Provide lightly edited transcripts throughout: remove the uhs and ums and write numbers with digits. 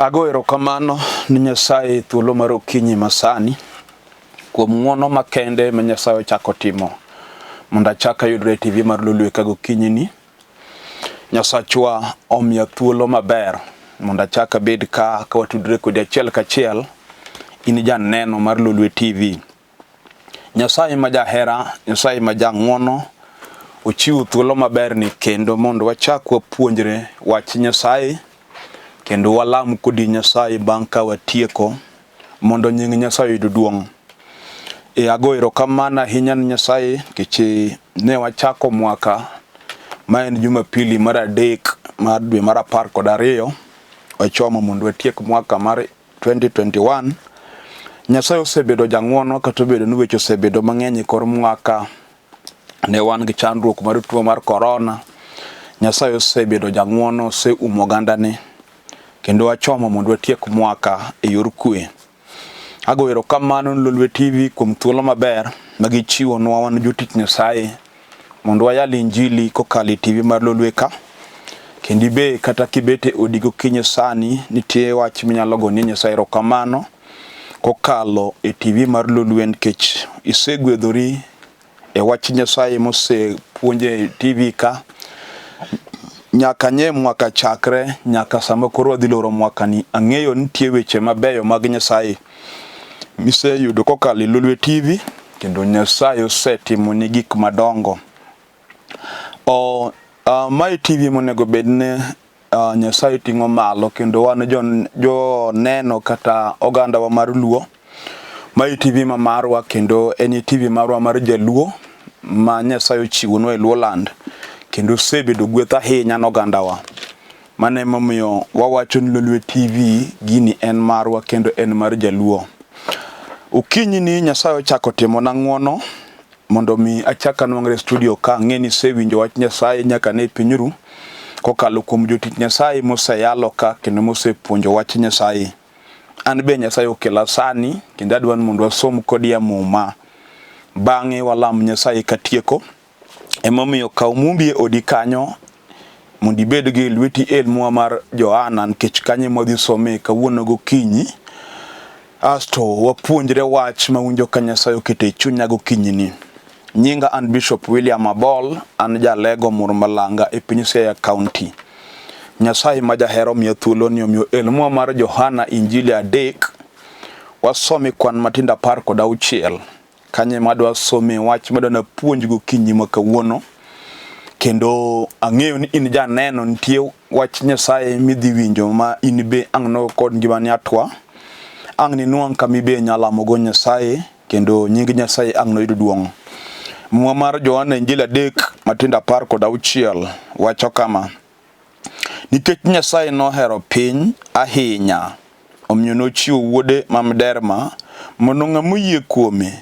Ago erokamano ni Nyasaye thuolo mar okinyi masani kuom ng'wono makende ma Nyasaye ochako timo mondo achak ayudre e TV mar Lolwe ka gokinyi ni. Nyasachwa omiya thuolo maber mondo achak abed ka ka watudre kodi achiel kachiel. In janeno mar Lolwe TV. Nyasaye ma jahera, Nyasaye ma jang'wono ochiwo thuolo maberni kendo mondo wachak wapuonjre wach Nyasaye kendo walam kodi Nyasaye bang' ka watieko mondo nying Nyasaye oyud duong'. E ago erokamano ahinya ne Nyasaye nikech ne wachako mwaka ma en Jumapili mar adek mar dwe mar 12 wachomo mondo watiek mwaka mar 2021. Nyasaye osebedo jang'wono kata obedo ni weche osebedo mang'eny e kor mwaka. Ne wan gi chandruok mar tuo mar korona. Nyasaye osebedo jang'wono, oseumo ogandane kendo wachomo mondo watiek mwaka e yor kwe. Ago erokamano ne Lolwe TV kuom thuolo maber ma gichiwonwa wan jotich Nyasaye mondo wayal injili kokalo e TV mar Lolwe ka. Kendo ibe kata kibet e odi gokinyi sani, nitie wach minyalo gonie Nyasaye erokamano kokalo e TV mar Lolwe nikech isegwedhori e wach Nyasaye mosepuonj e TV ka nyaka nye mwaka chakre nyaka sama koro wadhi loro mwakani. Ang'eyo nitie weche mabeyo mag Nyasaye miseyudo kokalo e Lolwe TV kendo Nyasaye osetimoni gik madongo. O, mae TV monego bed ni Nyasaye ting'o malo kendo wan joneno kata ogandawa mar Luo. Mae TV ma marwa kendo en TV marwa mar Jaluo ma Nyasaye ochiwonwa e Luoland kendo osebedo gweth ahinya ne ogandawa. Mano emomiyo wawacho ni Lolwe TV gini en marwa kendo en mar Jaluo. Okinyi ni Nyasaye ochako timona ng'wono mondo mi achak anwang're e studio ka ang'e ni isewinjo wach Nyasaye nyaka ne pinyru kokalo kuom jotich Nyasaye moseyalo ka kendo mosepuonjo wach Nyasaye. An be Nyasaye okela sani kendo adwa ni mondo wasom kodi e Muma. Bang'e walam Nyasaye katieko. Emomiyo kaw mumbi e odi kanyo mondo ibed gi lweti el muma mar Johana nikech kanyo ema wadhi some kawuono gokinyi. Asto wapuonjre wach mawinjo ka Nyasaye oketo e chunya gokinyi ni. Nyinga an Bishop William Abol, an jalego Murmalanga e piny Siaya County. Nyasaye ma jahero omiya thuolo ni omiyo el muma mar Johana Injili 3 wasome kwan matindo 16. Kanyo ema adwa somie wach madwa napuonj gokinyi ma kawuono. Kendo ang'eyo ni in janeno nitie wach Nyasaye midhi winjo ma in be ang' no kod ngimani atwa. Ang' ninwang' kama ibe inyalo lamogo Nyasaye kendo nying Nyasaye ang' noyud duong'. Muma mar Johana Injili 3 matindo 16 wacho kama. Nikech Nyasaye nohero piny ahinya, omiyo nochiwo wuode ma miderma mondo ng'ama oyie kuome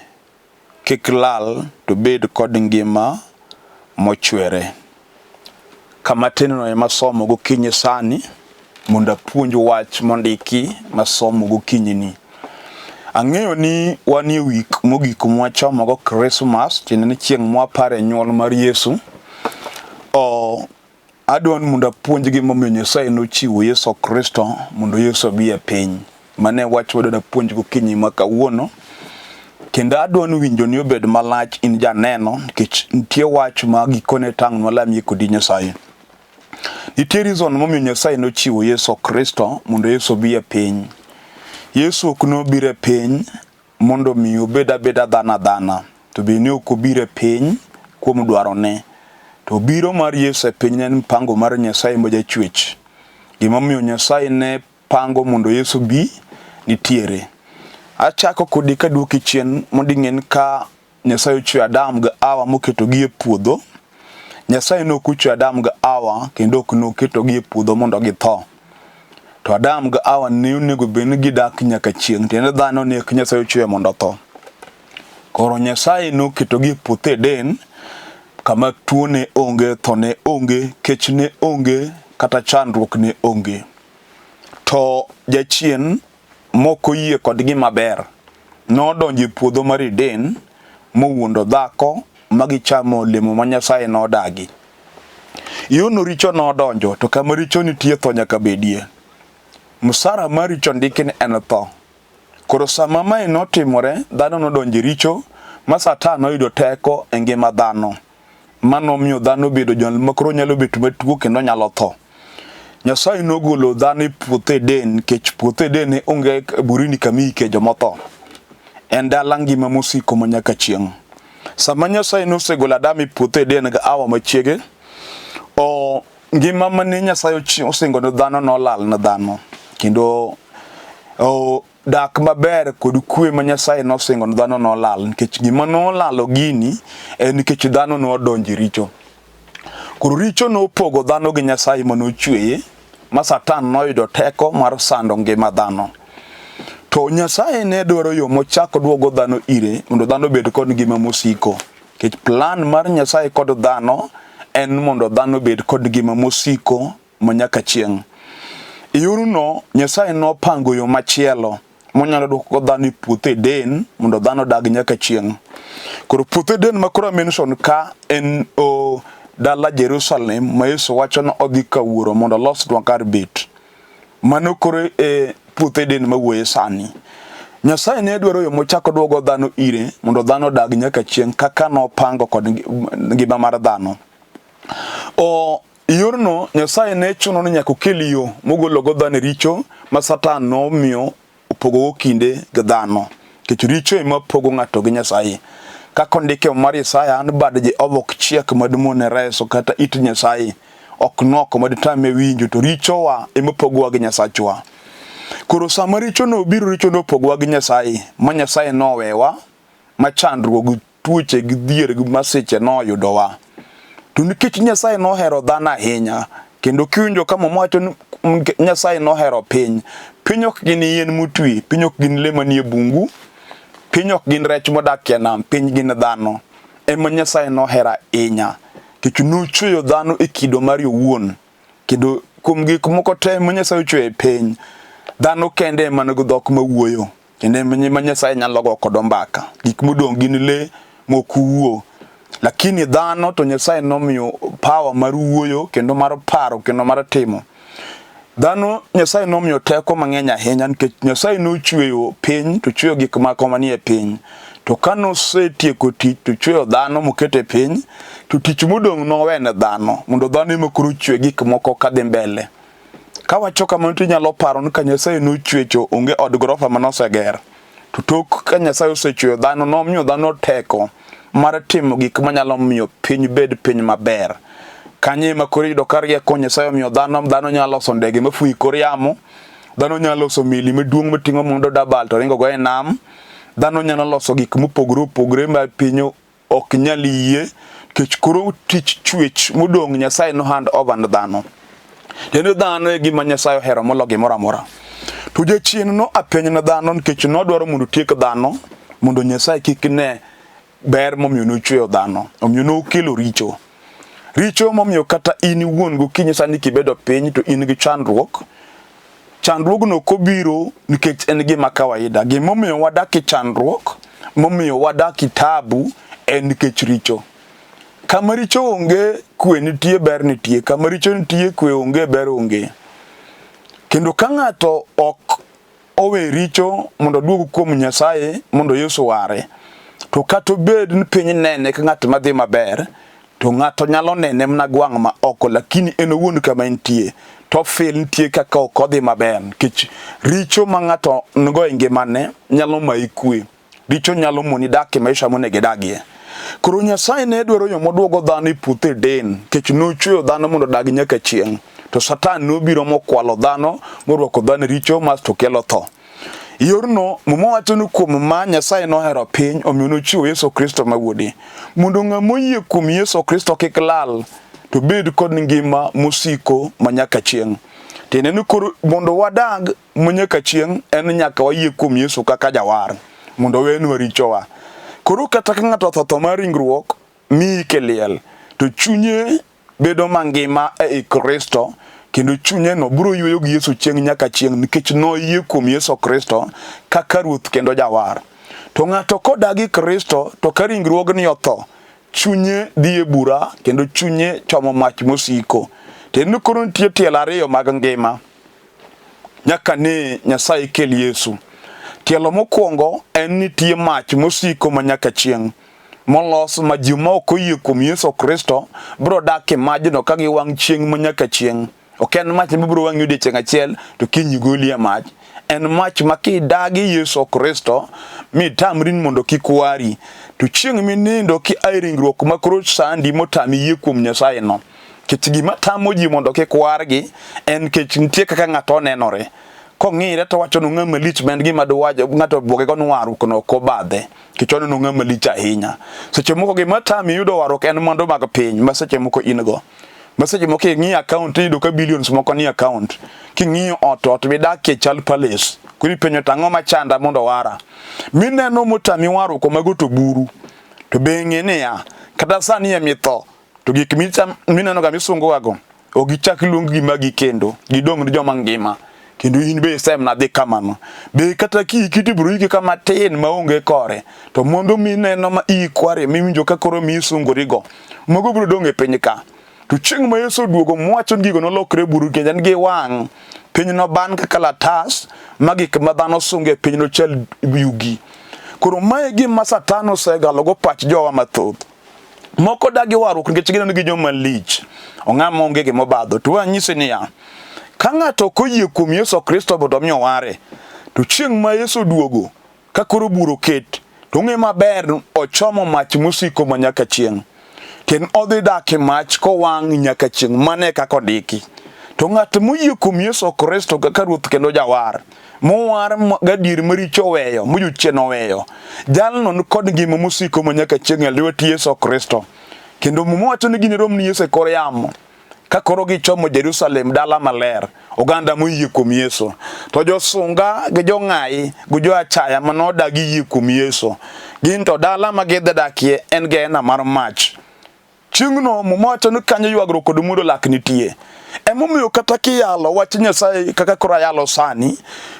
kik lal to bed kod ngima mochwere. Kama tinno ema somo gokinyi sani mondo apuonj wach mondiki masomo gokinyi ni. Ang'eyo ni wanie wik mogik mwachomogo Christmas, tiende ni chieng' mwapare nyuol mar Yesu. O, Adwa ni mondo apuonj gimomiyo Nyasaye nochiwo Yesu Kristo mondo Yesu obi e piny. Mano e wach wadwa napuonj gokinyi ma kawuono. Kendo adwa ni winjo ni obed malach in janeno nikech nitie wach ma gikone tang' nwalamie kodi Nyasaye. Nitie reason momiyo Nyasaye nochiwo Yesu Kristo mondo Yesu obi e piny. Yesu ok nobiro e piny mondo mi obed abeda dhano adhana, to be ne ok obiro e piny kuom dwarone. To biro mar Yesu e piny ne en mpango mar Nyasaye ma jachwech. Gimomiyo Nyasaye ne pango mondo Yesu bi nitiere. Achako kodi kaduoki chien mondo ing'e ni ka Nyasaye ochweyo Adam gi Hawa moketogi e puodho, Nyasaye ne ok ochweyo Adam gi Hawa kendo ok noketogi e puodho mondo githo. To Adam gi Hawa ne onego bed ni gidak nyaka chieng', tiende dhano ne ok Nyasaye ochweyo mondo otho. Koro Nyasaye noketogi e puoth Eden kama tuo ne onge, tho ne onge, kech ne onge, kata chandruok ne onge. To jachien mok oyie kod gima ber nodonjo e puodho mar Eden mowuondo dhako ma gichamo olemo ma Nyasaye nodagi. Yono richo nodonjo, to kama richo nitie tho nyaka bedie. Msara mar richo ndiki ni en tho. Koro sama mae notimore, dhano nodonjo e richo ma Satan noyudo teko e ngima dhano. Ma nomiyo dhano obedo joma koro nyalo bet matuo kendo nyalo tho. Nyasaye nogolo dhano e puoth Eden nikech puoth Eden ne onge burini kama iike jomotho. En dala ngima mosiko ma nyaka chieng'. Sama Nyasaye nosegolo Adam e puoth Eden gi Hawa machiege, o ngima mane Nyasaye osingo ne dhano nolal ne dhano kendo o, dak maber kod kwe ma Nyasaye nosingo ne dhano nolal nikech gima nolalo gini en nikech dhano nodonjo e richo. Koro richo nopogo dhano gi Nyasaye mane ochweye ma Satan noyudo teko mar sando ngima dhano. To Nyasaye ne dwaro yo mochak oduogo dhano ire mondo dhano obed kod ngima mosiko. Nikech plan mar Nyasaye kod dhano en mondo dhano obed kod ngima mosiko ma nyaka chieng'. E yorno, Nyasaye nopango yo machielo monyalo duokogo dhano e puoth Eden mondo dhano odag nyaka chieng'. Koro puoth Eden ma koro mention ka en o dala Jerusalem ma Yesu wacho ni odhi ka wuoro mondo olosnwa kar bet. Mano koro e puoth Eden ma wuoye sani. Nyasaye ne dwaro yo mochako duogo dhano ire mondo dhano odag nyaka chieng' kaka nopango kod ngima mar dhano. O yorno Nyasaye ne chuno ni nyaka okel yo mogologo dhano e richo ma Satan nomiyo opogogo kinde gi dhano. Nikech richo ema pogo ng'ato gi Nyasaye. Kaka ondike mar Isaya, an bad Jehova ok chiek madmone reso kata it Nyasaye ok nok maditame winjo to richowa ema pogowa gi Nyasachwa. Koro sama richo nobiro, richo nopogowa gi Nyasaye, ma Nyasaye nowewa, ma chandruok gi tuoche gi dhier gi masiche noyudowa. To nikech Nyasaye nohero dhano ahinya, kendo kiwinjo ka Muma wacho ni Nyasaye nohero piny, piny ok gin yien motwi, piny ok gin le manie bungu, piny ok gin rech modak e nam, piny gin dhano. Ema Nyasaye nohero ahinya, nikech nochweyo dhano e kido mare owuon. Kendo kuom gik moko te ma Nyasaye ochweyo e piny, dhano kende ema nigi dhok mawuoyo. Kendo ma Nyasaye nyalo go kodwa mbaka. Gik modong' gin le mok wuo. Lakini dhano to Nyasaye nomiyo power mar wuoyo kendo mar paro kendo mar timo. Dhano Nyasaye nomiyo teko mang'eny ahinya nikech Nyasaye nochweyo piny to chweyo gik moko manie piny. To ka nosetieko tich to chweyo dhano moketo e piny to tich modong' nowene dhano mondo dhano ema koro ochwe gik moko kadhi mbele. Kawacho kamano to inyalo paro ni ka Nyasaye nochwecho onge od gorofa ma noseger. To tok ka Nyasaye osechweyo dhano nomiyo dhano teko mar timo gik manyalo miyo piny bed piny maber. Kanyo ema koro iyudo ka rieko Nyasaye omiyo dhano, dhano nyalo loso ndege mafuyo e kor yamo, dhano nyalo loso meli maduong' mating'o mondo dabal to ringo go e nam, dhano nyalo loso gik mopogore opogore ma piny ok nyal yie nikech koro tich chwech modong' Nyasaye no hand over ne dhano. Kendo dhano e gima Nyasaye ohero molo gimoro amora. To jachien no apeny ne dhano nikech nodwaro mondo otiek dhano mondo Nyasaye kik ne ber momiyo nochweyo dhano. Omiyo nokelo richo. Richo momiyo kata in iwuon gokinyi sani kibedo piny to in gi chandruok Chandruogno kobiro nikech en gima kawaida. Gimomiyo wadak e chandruok, momiyo wadak e tabu en nikech richo. Kama richo onge, kwe nitie, ber nitie. Kama richo nitie, kwe onge, ber onge. Kendo ka ng'ato ok owe richo mondo oduog kuom Nyasaye mondo Yesu ware, to kata obed ni piny nene ka ng'at madhi maber, To ng'ato nyalo nene mana gi wang' ma oko, lakini en owuon kama entie to feel nitie kaka ok odhi maber nikech richo ma ng'ato nigo e ngimane nyalo mayi kwe. Richo nyalo moni dak e maisha monego idagie. Koro Nyasaye ne dwaro yo moduogo dhano e puoth Eden nikech nochweyo dhano mondo odag nyaka chieng'. To Satan nobiro mokwalo dhano morwako dhano e richo ma to kelo tho. Yorno, Muma wacho ni kuom ma Nyasaye nohero piny, omiyo nochiwo Yesu Kristo ma wuode, mondo ng'ama oyie kuom Yesu Kristo kik lal, to bed kod ngima mosiko ma nyaka chieng'. Tiende ni koro mondo wadag ma nyaka chieng' en nyaka wayie kuom Yesu kaka jawar, mondo owenwa richowa. Koro kata ka ng'ato otho tho mar ringruok, mi ike liel, to chunye bedo mangima ei Kristo kendo chunyeno biro yueyo gi Yesu chieng' nyaka chieng' nikech noyie kuom Yesu Kristo kaka Ruoth kendo Jawar. To ng'ato kodagi Kristo to ka ringruogni otho, chunye dhi e bura kendo chunye chomo mach mosiko. Tiende ni koro nitie tielo ariyo mag ngima. nyaka ne Nyasaye kel Yesu. Tielo mokwongo en nitie mach mosiko ma nyaka chieng' molos ma ji ma ok oyie kuom Yesu Kristo biro dak e majno ka giwang' chieng' ma nyaka chieng'. Ok en mach mabiro wang'i odiechieng' achiel to kiny goli e mach. En mach ma kidagi Yesu Kristo mitamri ni mondo kik wari, to chieng' minindo kia e ringruok ma koro sandi motami yie kuom Nyasaye no. Nikech gima tamo ji mondo kik wargi en nikech nitie kaka ng'ato onenore. Kong'ire to owacho ni ong'ama lich ma en gima dwach ng'ato obuoge go ni warruok no ok obadhe. Nikech oneno ng'ama lich ahinya. Seche moko gima tami yudo warruok en mwandu mag piny ma seche moko in go. Ma seche moko ing'iyo account iyudo ka billions moko ni account. King'iyo ot, ot midakie chal palace. Koro ipenjo to ang'o machanda mondo owara. Mineno motami warruok mago to buru. To be ng'e niya, kata sani emitho, to gik mineno ga misungowago, ok gichak luong gi magi kendo, gidong' ne joma ngima. Kendo in be isemna dhi kamano. Be kata kiiki to ibiro iki kama tin maonge kore. To mwandu mineno ma iyi kware miwinjo ka koro misungorigo, mago biro dong' e piny ka. To chieng' ma Yesu oduogo mowacho ni gigo nolokre buru kendo en gi wang' piny noban ka kalatas ma gik ma dhano sungo e piny nochal yugi. Koro mae gima Satan osegalogo pach jowa mathoth. Moko dagi warruok nikech gineno gi joma lich. Ong'ama onge gima obadho. To anyisi niya, ka ng'ato ok oyie kuom Yesu Kristo mondo mi oware, to chieng' ma Yesu oduogo, ka koro bura oket, to ong'e maber ochomo mach mosiko ma nyaka chieng'. Kendo odhi dak e mach kowang' nyaka chieng'. Mano e kaka ondiki. To ng'at moyie kuom Yesu Kristo kaka Ruoth kendo Jawar, mowar gadier maricho oweyo, mojochien oweyo, jalno ni kod ngima mosiko ma nyaka chieng' e lwet Yesu Kristo. Kendo Muma wacho ni ginirom ni Yesu e kor yamo. Ka koro gichomo Jerusalem dala maler, oganda moyie kuom Yesu. To josunga gi jong'ayi gi joachaya ma nodagi yie kuom Yesu, gin to dala ma gidhi dakie en Gehena mar mach. Chieng'no Muma wacho ni kanyo ywagruok kod muodo lak nitie. Emomiyo kata kiyalo wach Nyasaye kaka koro ayalo sani,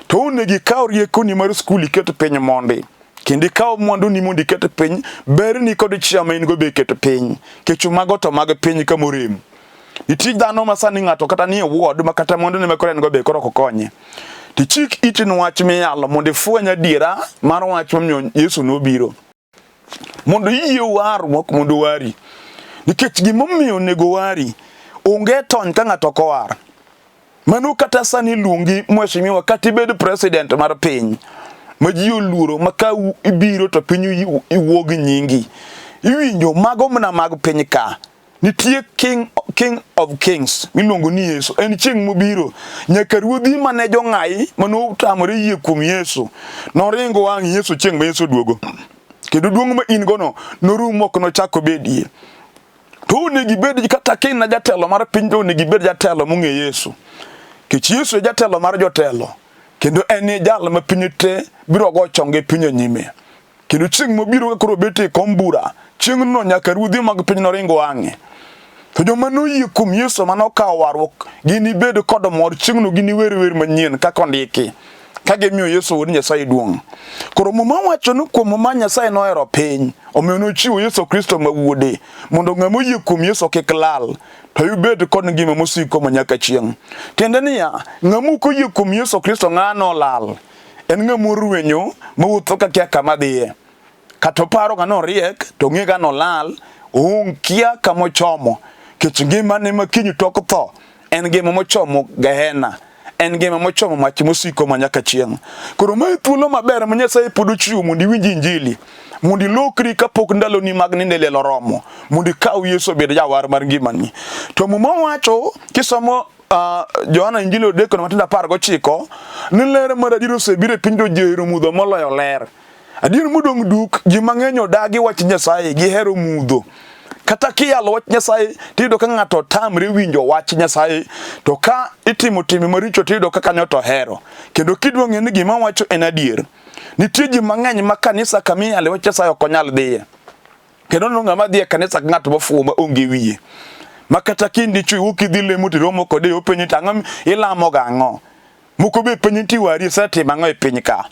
to onego ikaw riekoni mar skul iket piny mondi. Kendo ikaw mwanduni mondo iket piny, berni kod chia ma in go be iket piny. Nikech mago to mag piny ka morem. Nitie dhano ma sani ng'ato kata nie ward ma kata mwandune ma koro en go be koro ok okonye. Tichik iti ni wach miyalo mondo ifweny adiera mar wach momiyo Yesu nobiro. Mondo iyie warruok mondo owari. Nikech gimomiyo onego wari, onge tony ka ng'ato ok owar. Mano kata sani luongi mheshimiwa kata ibed president mar piny ma ji oluoro ma ka ibiro to piny iwuo gi nyingi. Iwinjo mago mana mag piny ka. Nitie king, king of kings miluongo ni Yesu. En chieng' mobiro nyaka ruodhi mane jong'ayi mane otamore yie kuom Yesu noringo wang' Yesu chieng' ma Yesu oduogo. Kendo duong' ma in gono norum ok nochak obedie. To onego ibed kata ka in jatelo mar piny to onego ibed jatelo mong'e Yesu. Nikech Yesu e jatelo mar jotelo kendo en e jal ma piny te biro go chonge piny e nyime. Kendo chieng' mobiro ka koro obet e kom bura, chieng'no nyaka ruodhi mag piny noring wang'e. To joma noyie kuom Yesu mane okawo warruok ginibed kod mor chieng'no giniwer wer manyien kaka ondiki ka gimiyo Yesu wuod Nyasaye duong'. Koro Muma wacho ni kuom ma Nyasaye nohero piny, omiyo nochiwo Yesu Kristo ma wuode mondo ng'ama oyie kuom Yesu kik lal, to ibed kod ngima mosiko ma nyaka chieng'. Tiende niya, ng'ama ok oyie kuom Yesu Kristo ng'ano olal. En ng'ama orwenyo mawuotho ka kia kama dhiye. Kata oparo ga noriek to ong'e ga nolal, okia kama ochomo. Kech ngimane ma kiny tok tho en ngima mochomo Gehena, en ngima mochomo mach mosiko ma nyaka chieng'. Koro mae thuolo maber ma Nyasaye pod ochiwo mondo iwinj Injili, mondo ilokri kapok ndaloni mag nindo e liel oromo, mondo ikaw Yesu obed jawar mar ngimani. To Muma wacho kisomo Johana Injili odek matindo 19 ni ler mar adier osebiro e piny to ji ohero mudho moloyo ler. Adier modong' duk, ji mang'eny odagi wach Nyasaye, gihero mudho. Kata kiyalo wach Nyasaye tiyudo ka ng'ato tamre winjo wach Nyasaye, to ka itimo timbe maricho tiyudo ka kanyo to ohero. Kendo kidwa ng'eyo ni gima wacho en adier, nitie ji mang'eny ma kanisa kama iyale wach Nyasaye ok onyal dhiye. Kendo neno ng'ama dhi e kanisa ka ng'at mofuwo ma onge wiye. Ma kata ka in dichwo iwuok idhi lemo to iromo kode openji to ang'o ilamo ga ang'o? Moko be penji ti wari isetimo ang'o e piny ka?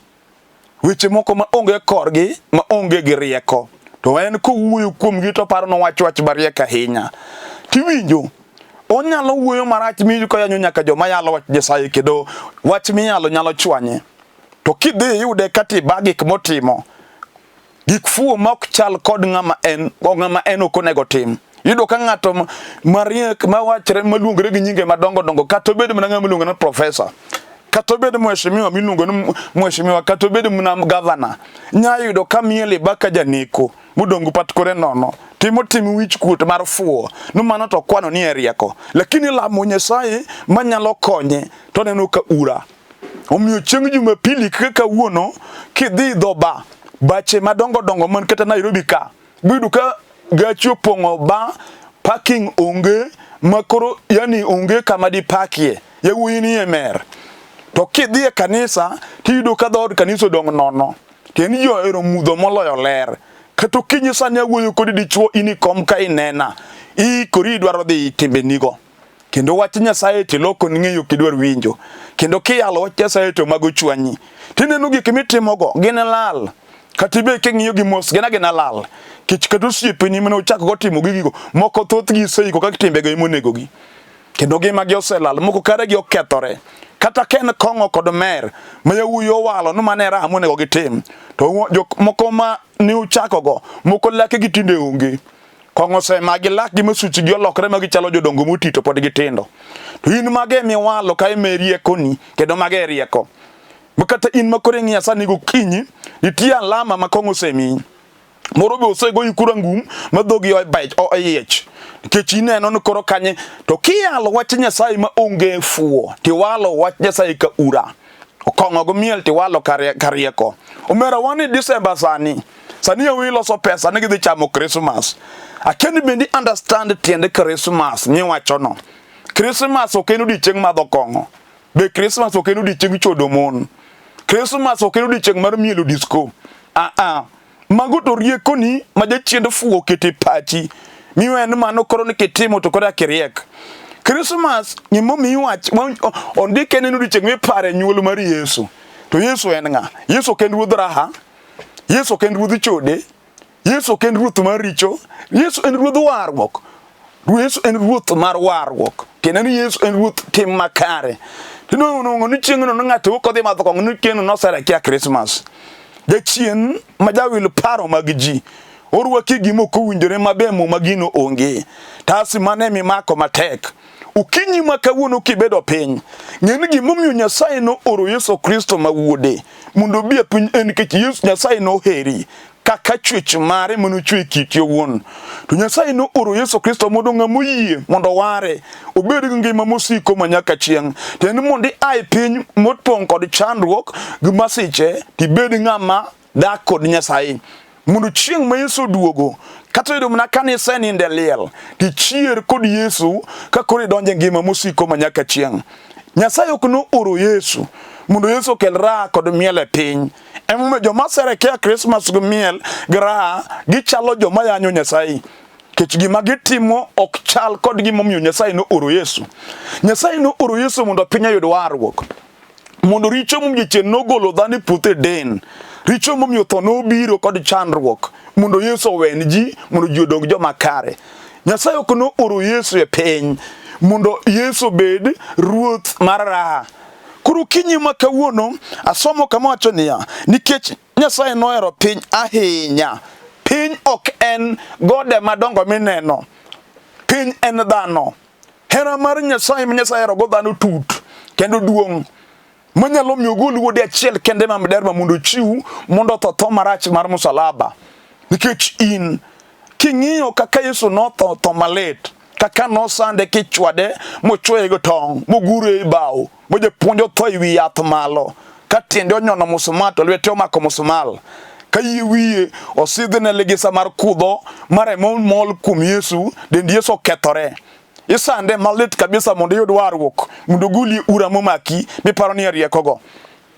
Weche moko ma onge korgi, ma onge gi rieko. To en kowuoyo kuomgi to oparo nowach wach mariek ahinya. Tiwinjo? Onyalo wuoyo marach mi koyanyo nyaka joma yalo wach Nyasaye kendo wach miyalo nyalo chwanye. To kidhi iyude kata iba gik motimo, gik fuwo ma ok chal kod ng'ama en, ng'ama en ok onego tim. Iyudo ka ng'ato mariek mawachre maluongore gi nyinge madongo dongo kata obed mana ng'ama iluongo ni profesa kata obed mheshimiwa miluongo ni mheshimiwa kata obed mana gavana nya yudo ka miel iba ka janeko modong' pat kore nono timo tim wich kuot mar fuwo no mano to kwano ni e rieko lakini lamo Nyasaye manyalo konye to neno ka ura. Omiyo chieng' Jumapili kaka kawuono kidhi dho ba bache madongo dongo man kata Nairobi ka biyudo ka gachi opong'o ba parking onge makoro yani onge kama dipakie yawuoyi ni e mer to kidhi e kanisa tiyudo ka dhood kanisa odong' nono tiende ni ji ohero mudho moloyo ler kata okinyi sani awuoyo kodi dichuo in i kom ka inena iikori idwaro dhi timbenigo kendo wach Nyasaye to iloko ni ng'eyo ok idwar winjo kendo kiyalo wach Nyasaye to mago chwanyi tineno gik mitimogo gin lal kata ibe king'iyo gi mos gin agina lal kech kata osiepeni mane uchako go timo gigigo moko thothgi iseiko kaka timbego ema onegogi kendo ngimagi oselal moko karegi okethore kata ka en kong'o kod mer ma yawuoyi owalo ni mano e raha monego gitim to jok moko ma ne uchakogo moko lakegi tinde onge Kong'o osemagi lakgi ma suchgi olokre ma gichalo jodongo moti to pod gitindo. To in mago ema iwalo ka ema e riekoni kendo mago e rieko. Ma kata in ma koro ing'iya sani gokinyi, nitie alama ma kong'o osemiyi. Moro be osegoyi kura ngum ma dhogi oyiech. Nikech ineno ni koro kanye to kiyalo wach Nyasaye ma onge fuwo tiwalo wach Nyasaye ka ura. Kong'o gi miel tiwalo ka rieko. Omera wan e December sani. Sani yawuoyi loso pesa ni gidhi chamo Christmas. Akia ni bende understand tiend Christmas miwachono. Christmas ok en odiechieng' madho kong'o. Be Christmas ok en odiechieng' chodo mon. Christmas ok en odiechieng' mar mielo disco. Ah ah. Mago to riekoni ma jachiend fuwo oketo e pachi. Miwe en mano koro ni kitimo to koro akiriek. Christmas gimomiyo iwach ondike ni en odiechieng' mipare nyuol mar Yesu. To Yesu en ng'a? Yesu ok en ruodh raha. Yesu ok en ruodh chode. Yesu ok en ruoth mar richo. Yesu en ruodh warruok. Yesu en ruoth mar warruok. Tiende ni Yesu en ruoth tim makare. Tinwang'o ni chieng'no ni ng'ato wuok odhi madho kong'o ni chieng'no noserekia Christmas. Jachien ma jawil paro mag ji orwaki gima ok owinjore mabe muma gino onge. Tasi mane mimako matek. Okinyi ma kawuono kibedo piny, ng'e ni gimomiyo Nyasaye nooro Yesu Kristo ma wuode mondo obi e piny en nikech Yesu Nyasaye noheri kaka chwech mare mane ochwe e kite owuon. To Nyasaye nooro Yesu Kristo mondo ng'ama oyie mondo oware obed gi ngima mosiko ma nyaka chieng'. Tiende ni mondo ia e piny mopong' kod chandruok gi masiche tibed ng'ama dak kod Nyasaye mondo chieng' ma Yesu oduogo kata oyudo mana ka nisenindo e liel tichier kod Yesu ka koro idonjo e ngima mosiko ma nyaka chieng'. Nyasaye ok nooro Yesu mondo Yesu okel raha kod miel e piny. Emomiyo joma serekea Krismas gi miel gi raha gichalo joma yanyo Nyasaye. Nikech gima gitimo ok chal kod gimomiyo Nyasaye nooro Yesu. Nyasaye nooro Yesu mondo piny oyud warruok. Mondo richo momiyo jachien nogolo dhano e puoth Eden, richo momiyo tho nobiro kod chandruok, mondo Yesu owen ji, mondo ji odong joma kare. Nyasaye ok nooro Yesu e piny mondo Yesu obed ruoth mar raha. Koro okinyi ma kawuono asomo kama wacho niya, nikech Nyasaye nohero piny ahinya. Piny ok en gode madongo mineno. Piny en dhano. Hera mar Nyasaye ma Nyasaye herogo dhano tut kendo duong' manyalo miyo ogol wuode achiel kende ma miderma mondo ochiw mondo otho tho marach mar musalaba nikech in king'iyo kaka Yesu notho tho malit kaka nosande kichwade mochwoye gi tong' mogure e bao ma japuonj otho e wi yath malo ka tiende onyono musmal to lwete omako musmal ka yie wiye osidhne ligisa mar kudho ma remo mol kuom Yesu dend Yesu okethore isande malit kabisa mondo iyud warruok mondo ogoli ura momaki miparo ni riekogo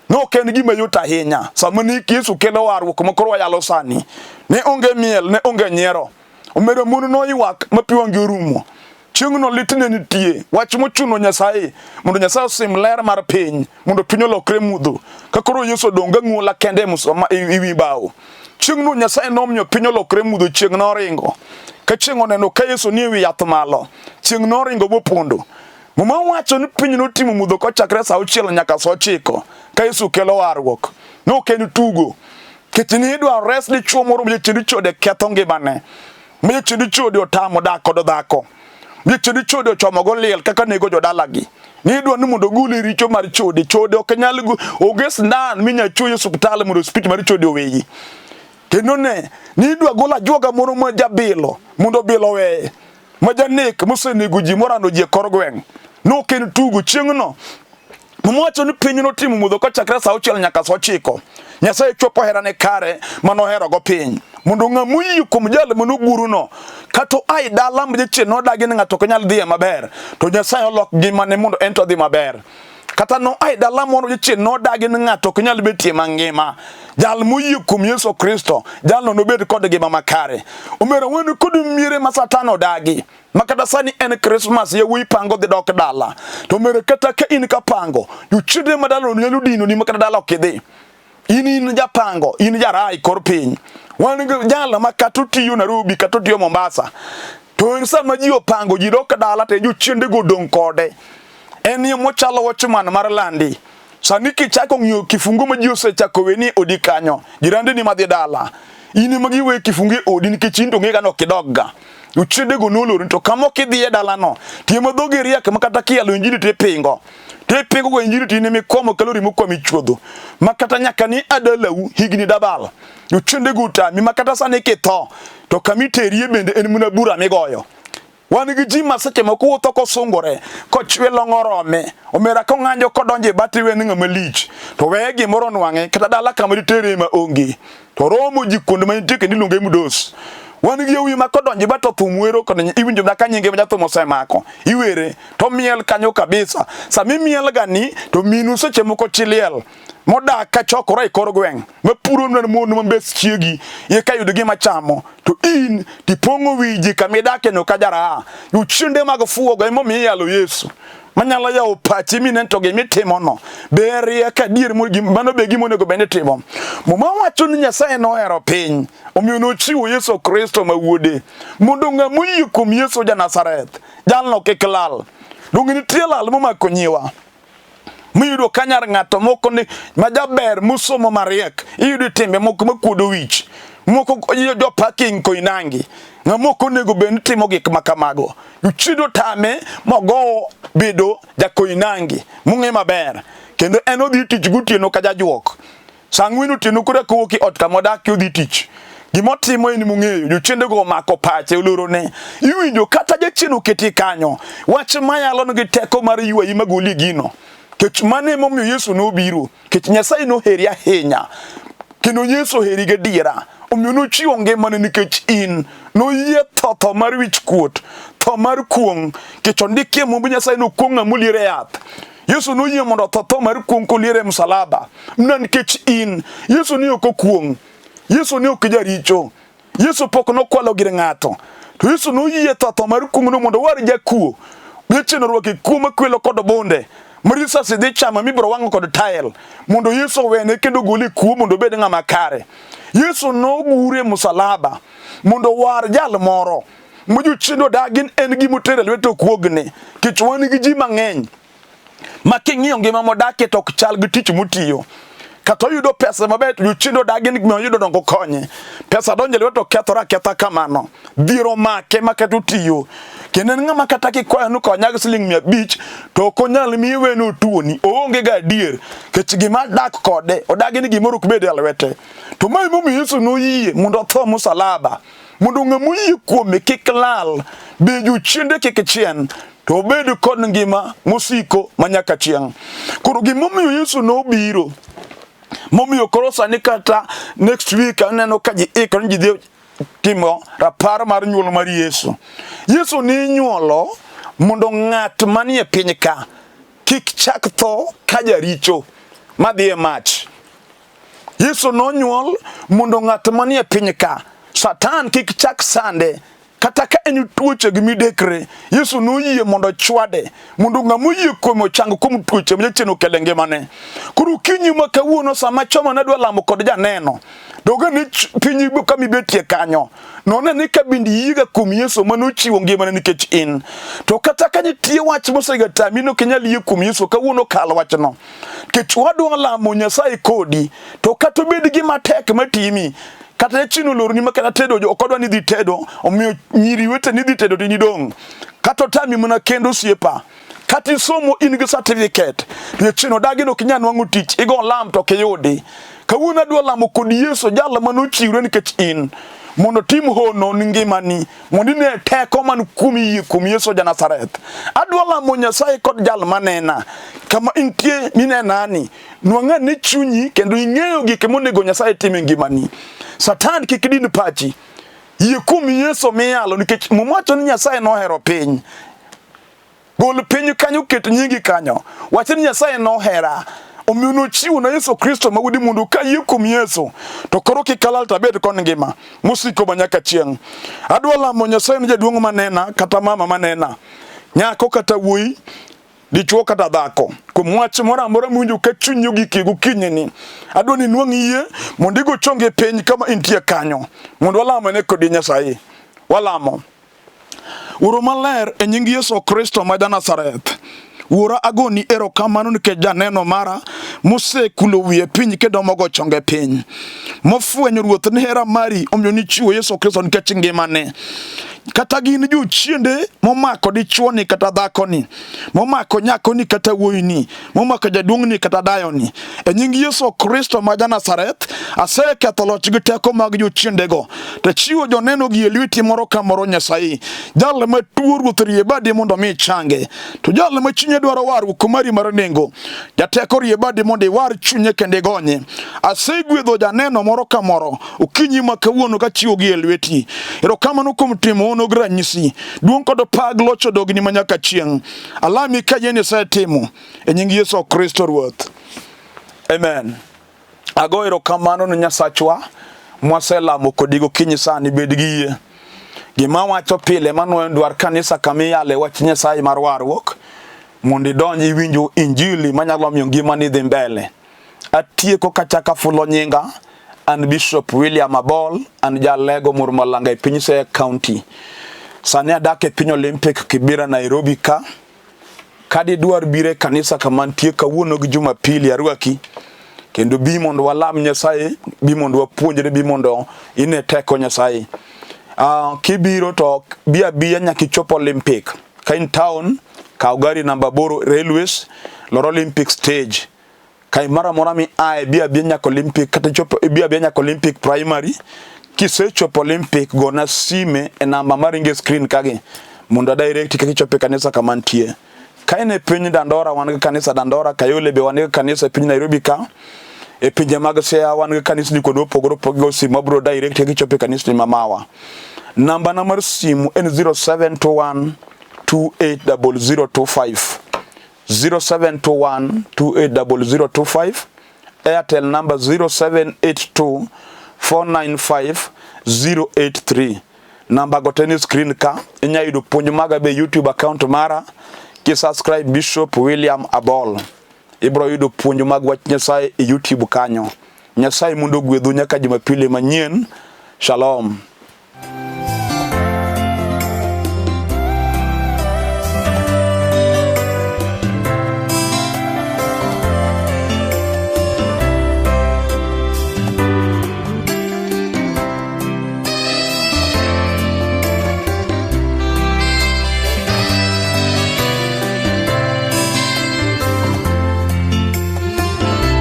ne ok en gima yot ahinya sama ne Yesu kelo warruok ma koro wayalo sani ne onge miel ne onge nyiero Omedo mon noywak ma pi wang'gi orumo. Chieng'no lit ne nitie, wach mochuno Nyasaye mondo Nyasaye osim ler mar piny mondo piny olokre mudho. Ka koro Yesu odong' gang'ula kende e wi bao. Chieng'no Nyasaye nomiyo piny olokre mudho, chieng' noringo. Ka chieng' oneno ka Yesu nie wi yath malo, chieng' noringo mopondo. Muma wacho ni piny notimo mudho kochakre sa auchiel nyaka sa ochiko ka Yesu kelo warruok. Ne ok en tugo. Nikech ne idwaro res dichwo moro ma jachien chode ketho ngimane. Ma jachien chode otamo dak kod dhako. Ma jachien chode ochomo go liel kaka nego jodalagi. Ni idwa ni mondo ogol richo mar chode. Chode ok nyal onge sindan minya chuoyi e osiptal mondo spit mar chode oweyi. Kendo ne ni idwa gol ajuoga moro ma jabilo mondo bilo oweye. Ma janek mosenego ji morando ji e kor gweng'. Ne ok en tugo chieng'no. Muma wacho ni piny notimo mudho kochakre sa auchiel nyaka sa ochiko. Nyasaye chopo herane kare ma noherogo piny mondo ng'a moyie kuom jal manoguruno kata oa e dala ma jachien nodagi ni ng'ato ok nyal dhiye maber to Nyasaye olok ngimane mondo en to odhi maber. Kata noa e dala moro jachien nodagi ni ng'ato ok nyal betie mangima. Jal moyie kuom Yesu Kristo, jalno nobed kod ngima makare. Omera wan kod miere ma Satan odagi. Ma kata sani en Christmas yawuoyi pango dhi dok dala. To mere kata ka in ka pango, jochiende ma dala nyalo dino ni ma kata dala ok idhi. In in japango, in jarai kor piny. Wan gi jalo ma kata otiyo Nairobi kata otiyo Mombasa. To en sama ji opango ji dok dala to jochiende go odong' kode. En yo mochalo watchman mar landi. Sani kichako ng'iyo kifungu ma ji osechako weni odi kanyo, jirande ni madhi dala. In ema giwe kifungu e odi nikech in to ng'e ga ni ok idogga. Jochiendego nolorni to kama ok idhiye dalano, to ema dhogi riek ma kata kiyalo injili to ipingo. To ipingo go injili to in ema ikomo kalori mokwamo e chuodho. Ma kata nyaka ni adalau higni dabal. Jochiendego otami ma kata sani kitho to kama iterie bende en mana bura migoyo. Wan gi ji ma seche moko wuotho kosungore, kochwe long orome, omera kong'anjo kodonjo e bat iwe ni ng'ama lich, to weye gimoro onwang'e kata dala kama ditere ma onge. To romo ji kuonde ma nitie kendo iluonge mdos. Wan gi yawuoyi ma kodonjo e bat to thum wero kod iwinjo mana ka nyinge ma jathum osemako, iwere to miel kanyo kabisa. Sama imiel ga ni to minu seche moko chi liel modak ka chokore e kor gweng' mapuro mana mon ma mbes chiegi eka yud gima chamo to in tipong'o wi ji kama idakeno ka jaraha. Jochiende mag fuwogo emomiyo iyalo Yesu manyalo yawo pachi minen to gima itimono ber riek adier mano be gima onego bed ni itimo. Muma wacho ni Nyasaye nohero piny omiyo nochiwo Yesu Kristo ma wuode mondo ng'ama oyie kuom Yesu ja Nazareth jalno kik lal. Donge nitie lal momako nyiwa? Miyudo ka nyar ng'ato moko ni ma jaber mosomo mariek iyudo timbe moko makuodo wich moko jo parking Koinange ng'ama ok onego bed ni timo gik ma kamago jochido tame mogowo bedo ja Koinange mong'e maber kendo en odhi tich gotieno ka jajuok Saa ang'wen otieno koro kowuok e ot kama odakie odhi tich. Gima otimo en mong'eyo, jochiendego omako pache olorone. Iwinjo kata jachien oketi kanyo, wach mayalo nigi teko mar ywayi magoli gino. Kech mano emomiyo Yesu nobiro, kech Nyasaye noheri ahinya. Kendo Yesu oheri gadiera. Omiyo nochiwo ngimane nikech in. Noyie tho tho mar wich kuot, tho mar kuong', kech ondikie Mumb Nyasaye nokuong' ng'ama olier e yath. Yesu noyie mondo otho tho mar kuong' kolier e msalaba mana nikech in. Yesu ne ok okuong'. Yesu ne ok jaricho. Yesu pok nokwalo gir ng'ato. To Yesu noyie tho tho mar kuong'no mondo owar jakuo. Jachien orwake kuo makwelo kod bunde. Ma risasi dhi chamo mibiro wang'o kod tael mondo Yesu owene kendo ogole kuo mondo obed ng'ama kare. Yesu nogure e msalaba mondo owar jal moro ma jochiende odagi en gima otero e lwet okuogni. Nikech wan gi ji mang'eny ma king'iyo ngima modakie to ok chal gi tich motiyo. Kata oyudo pesa maber to jochiende odagi ni gima oyudo dongo konye. Pesa donjo e lwete to kethore aketha kamano. Dhier omake ma kata otiyo. Kendo en ng'ama kata kikwayo ni konya gi siling 500 to ok onyal miyi iwe ni otuoni. Oonge ga adier. Nikech gima dak kode odagi ni gimoro ok bed e lwete. To mae emomiyo Yesu noyie mondo otho musalaba. Mondo ng'ama oyie kuome kik lal, be jochiende kik chien, to obed kod ngima mosiko ma nyaka chieng'. Koro gimomiyo Yesu nobiro, momiyo koro sani kata next week aneno ka ji ikore ni ji dhi timo rapar mar nyuol mar Yesu. Yesu ni inyuolo mondo ng'at manie piny ka kik chak tho ka jaricho madhi e mach. Yesu nonyuol mondo ng'at manie piny ka Satan kik chak sande kata ka en tuoche gi midekre. Yesu noyie mondo ochwade mondo ng'ama oyie kuome ochang kuom tuoche ma jachien okelo e ngimane. Koro okinyi ma kawuono sama choma nadwa lamo kod janeno, Doge ni piny kama ibetie kanyo. None ni ka bende iyiega kuom Yesu mane ochiwo ngimane nikech in. To kata ka nitie wach mosega tami ni ok inyal yie kuom Yesu, kawuono kal wachno. Nikech wadwa lamo Nyasaye kodi, to kata obed gima tek matimi, kata jachien olorni ma kata tedo ok odwa ni idhi tedo, omiyo nyiri weteni dhi tedo to in idong'. Kata otami mana kendo osiepa. Kata isomo in gi certificate, to jachien odagi ni ok inyal nwang'o tich, igo lam to ok iyudi. Kawuono adwa lamo kod Yesu jal mane ochiwre nikech in mondo otim hono ni ngimani mondo ine teko man kuom yie kuom Yesu ja Nazareth. Adwa lamo Nyasaye kod jal manena kama intie minenani nwang'a ne chunyi kendo ing'eyo gik monego Nyasaye tim e ngimani. Satan kik din pachi. Yie kuom Yesu miyalo nikech Muma wacho ni Nyasaye nohero piny. Gol piny kanyo ket nyingi kanyo. Wach ni Nyasaye nohera. Omiyo nochiwo na Yesu Kristo ma wuode mondo ka yie kuom Yesu to koro kik alal to abed kod ngima mosiko ma nyaka chieng'. Adwa lamo Nyasaye ni jaduong' manena kata mama manena, nyako kata wuoyi, dichuo kata dhako, kuom wach moro amora miwinjo ka chunyi ogik e gokinyini, adwa ni inwang' yie mondo igo chongi piny kama intie kanyo mondo walamane kodi Nyasaye. Walamo. Wuoro maler e nying Yesu Kristo ma ja-Nazareth. Wuora agoni erokamano nikech janeno mara mosekulo wiye piny kendo mogo chonge piny. Mofwenyo Ruoth ni hera mari omiyo nichiwo Yesu Kristo nikech ngimane. Kata gin jochiende momako dichuoni kata dhakoni, momako nyakoni kata wuoyini, momako jaduong'ni kata dayoni. E nying Yesu Kristo ma ja-Nazareth, aseketho loch gi teko mag jochiendego. To chiwo joneno gi e lweti moro ka moro Nyasaye. Jal ma tuo Ruoth rie badi mondo mi ichange. To jal ma chunye dwaro warruok mari mar nengo, jateko rie badi mondo iwar chunye kendo igonye. Asegwedho janeno moro ka moro okinyi ma kawuono kachiwogi e lweti. Erokamano kuom timo hono gi ranyisi. Duong' kod pak loch odogni ma nyaka chieng'. Alami ka yie ni isetimo e nying Yesu Kristo Ruoth. Amen. Ago erokamano ne Nyasachwa mwaselamo kodi gokinyi sani, bed gi yie. Gima wacho pile manwoyo dwar kanisa kama iyale wach Nyasaye mar warruok mondo idonj iwinj injili manyalo miyo ngimani dhi mbele. Atieko kachako afulo nyinga, an Bishop William Abol, an jalego Murmalanga e piny Siaya County. Sani adak e piny Olympic Kibera Nairobi ka. Ka didwar biro e kanisa kama antie kawuono gi Jumapili arwaki. Kendo bi mondo walam Nyasaye, bi mondo wapuonjre, bi mondo ine teko Nyasaye. Kibiro to bi abiya nyaka ichop Olympic. Ka in town, kaw gari namba 8 Railways, lor Olympic stage. Kai mara mora mi ae bi abiya nyaka Olympic kata chopo bi abiya nyaka Olympic Primary. Kisechopo Olympic gona sime e namba maringo e screen kagi mondo a direct kaka ichopo e kanisa kama nitie. Ka in e piny Dandora wan gi kanisa Dandora, Kayole be wan gi kanisa e piny Nairobi ka. E pinje mag Siaya wan gi kanisni kuonde mopogore opogore go simu mabiro direct kaka ichopo e kanisni ma mawa. Namba na mar simu en 0721 280025. 0721 280025. Airtel number 0782 495 083. Namba go te ni screen ka. Inya yudo puonj maga be YouTube account mara ki subscribe Bishop William Abol. Ibro yudo puonj mag wach Nyasaye e YouTube kanyo. Nyasaye mondo ogwedhu nyaka Jumapili manyien. Shalom.